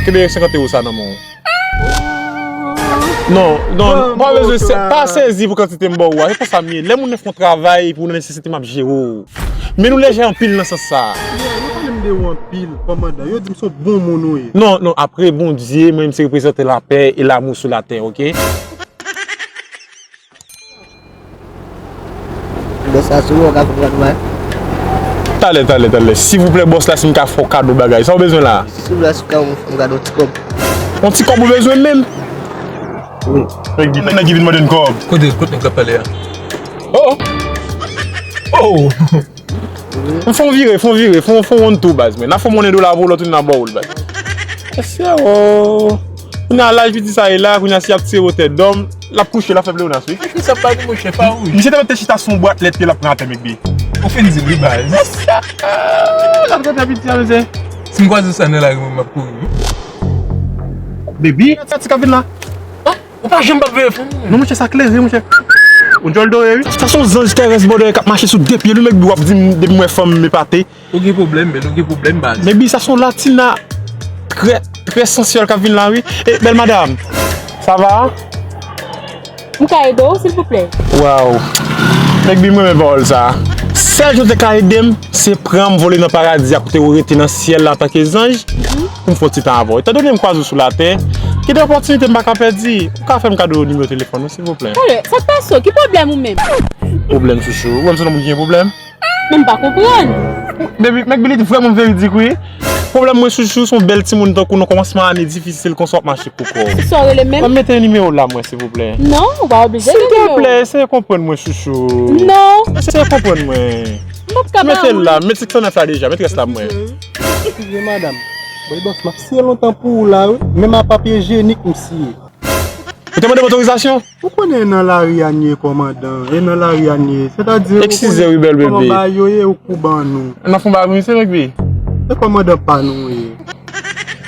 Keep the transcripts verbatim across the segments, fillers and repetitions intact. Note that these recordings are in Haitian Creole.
Kenbe senkant ewo sa nan men w. Non, non, pa bezwen, se- pa sezi pou kantite m ba w a. Se pa sa m ye. Lè moun nan fè yon travay pou nan nesesite, m ap jere w. Men nou lejè anpil nan sans sa. Yo pale m de ou anpil, kòmandan. Yo di m se yon bon moun ou ye. Non, non, apre Bondye, mwen menm se reprezante lapè e lamou sou latè, oke? Bòs la sou ou, ou ka fè m kado bagay? Talè, talè, talè. Silvouplè, bòs la, si m ka fè w kado bagay. Sa w bezwen la? Silvouplè, si w ka fè m kado ti kòb. Yon ti kòb ou bezwen menm? Wi. Nèg ki vin mande n kòb. Kote, kote nèg la pale a? Oh! Oh! Fè yon vire, fè yon vire, fè yon, fè yon wonn tou, baz, men. N a fè yon monnen dola pou w, lòt ou n a ba w l, baz. Mesye, oh. Kounye a laj piti sa ye la, kounye a si y ap tire wotè dòm, l ap kouche, l ap fè pleyonas, wi. Kisa pa di, monchè, pa wouj. Misye te mete chita sou yon bwat lèt ke l ap pran atè, Mekbi. Ou fin di l, wi, baz. L ap gade piti a, mesye. Si m kwaze sa nan lari, mwen, m ap kouri, wi. Baby, sa ti ka vin la. Ou pa janm p ap veye fon. Non, monchè, sa klere, monchè. Yon djòl dore, wi. Sa se yon zanj terès bòdè k ap mache sou de pye, li, Mekbi, w ap di m depi m wè fanm m epate. Ou gen pwoblèm, men ou gen pwoblèm, baz. Mekbi, sa se yon latina trè, trè sansyèl k ap vin la, wi. E, bèl madam, sa va? M ka ede w, silvouplè? Waw. Mekbi, m renmen pawòl sa. Sèl jan w te ka ede m, se pran m vole nan paradi a kote w rete nan syèl la antanke zanj, pou m fè yon ti tan avè w. Etandone m kwaze w sou latè, gen de opòtinite m pa ka pèdi. Ou ka fè m kado nimewo telefòn ou, silvouplè? Talè, sa k pase w? Ki pwoblèm ou menm? Pwoblèm, chouchou. Ou wè m se yon moun ki gen pwoblèm? Men m pa konprann. Baby, Mekbi, li vrèman veridik, wi. Pwoblèm mwen, chouchou, se yon bèl timoun tankou w nan kòmansman ane difisil konsa w ap mache pou kò w. Sa w rele menm? Ban m mete nimewo w la, mwen, silvouplè. Non, ou pa oblije gen nimewo. Silvouplè, eseye konprann mwen, chouchou. Non. Eseye konprann mwen. M p ap ka ba w. Mete l la, mete senk san nèf la deja, mete rès la pou mwen. Eskize, madanm. Bon, bòs, m ap siye lontan pou ou la, wi. Menm a papye ijenik, m siye. Ou te mande m otorizasyon? Ou konnen e nan lari a n ye, kòmandan, e nan lari a n ye. Sètadi, ou konnen kòman bagay yo ye, ou. Eskize wi, bèl bebe. Ou kou ban nou. N ap fè yon bagay pou misye, Mekbi. E kòmandan pa nou ye.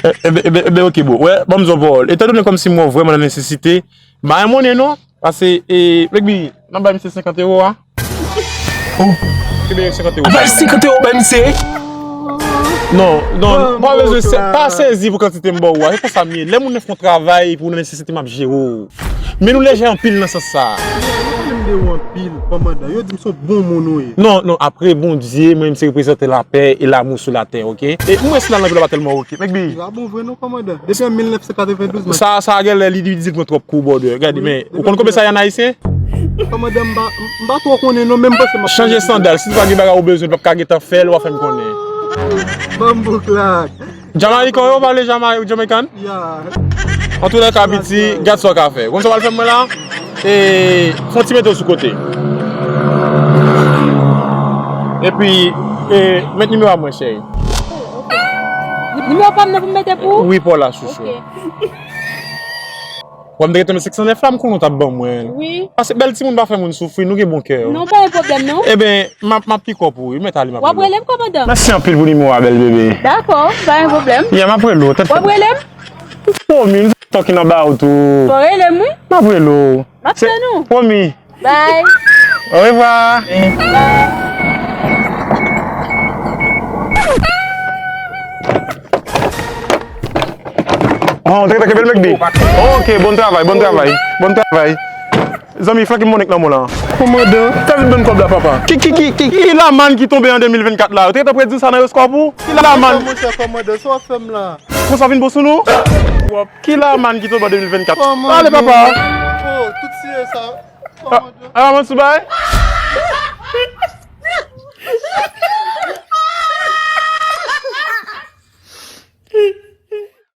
E, ebe, ebe, ebe, oke, bro. Wè, ban m di w yon pawòl. Etandone kòmsi m wè w vrèman nan nesesite, ba yon monnen non. Pase, e, Mekbi, n ap bay misye senkant ewo a. Oh. Kenbe senkant ewo. Bay senkant ewo, bay misye. Non, non, pa bezwen, se- pa sezi pou kantite m ba w a. Se pa sa m ye. Lè moun nan fè yon travay pou nan nesesite, m ap jere w. Men nou lejè anpil nan sans sa. Yo pale m de ou anpil, kòmandan. Yo di m se yon bon moun ou ye. Non, non, apre Bondye, mwen menm se reprezante lapè e lamou sou latè, oke? E mwen si la nan vil la pa tèlman oke. Mekbi. Li pa bon vre non, kòmandan. Depi an mil nèf san katrevendouz, mwen. Sa, sa genlè li, li di mwen twòp kou, brother. Gade, men, ou konn konbyen sa y ann ayisyen? Kòmandan, m pa, m pa twò konnen non, men m panse m ap. Chanje sandal, si w pa gen bagay ou bezwen, w p ap ka gentan fè l, w a fè m konnen. Banm bouklak. Jamayikan yo pale Jamay-, Jamaican? Ya. Antoulèka, piti, gad sa w ka fè. Ou konn sa w pral fè mwen la? E, fè yon ti mete w sou kote. Epi, e, met nimewo a mwen, cheri. Nimewo pa m nan pou m mete pou ou? Wi, pa w la, chouchou. Ok. Wè m te rete nan senk san nèf la, m konnen w t ap ban mwen l. Wi. Paske bèl timoun pa fè moun soufri, nou gen bon kè. Non, pa gen pwoblèm, non. Eben, m ap, m ap pikòp ou, wi, mèt ale, m ap rele w. W ap rele m, kòmandan? Mèsi anpil pou nimewo a, bèl bebe. Dakò, pa gen pwoblèm. Yeah, m ap rele w. W ap rele m? Pwomi, m talking about ou. Fò rele m, wi. M ap rele w. M ap tann ou. Pwomi. Bye. Orevwa. Oh, te, te kenbe l, Mekbi. Ok, bon travay, bon travay, bon travay. Zanmi, flanke m monnen k nan men w la. Kòmandan, ka vin ban m kòb la, papa. Ki, ki, ki, ki, ki lamann ki tonbe an de mil vennkat la? Ou te gentan predi sa nan owoskòp ou? Ki lamann? Monchè kòmandan, sa w ap fè m la? Konsa w vin bon sou nou? Ki lamann ki tonbe an de mil vennkat? Ale, papa. Oh, tout siye sa. Ah, ah, mwen sou bay?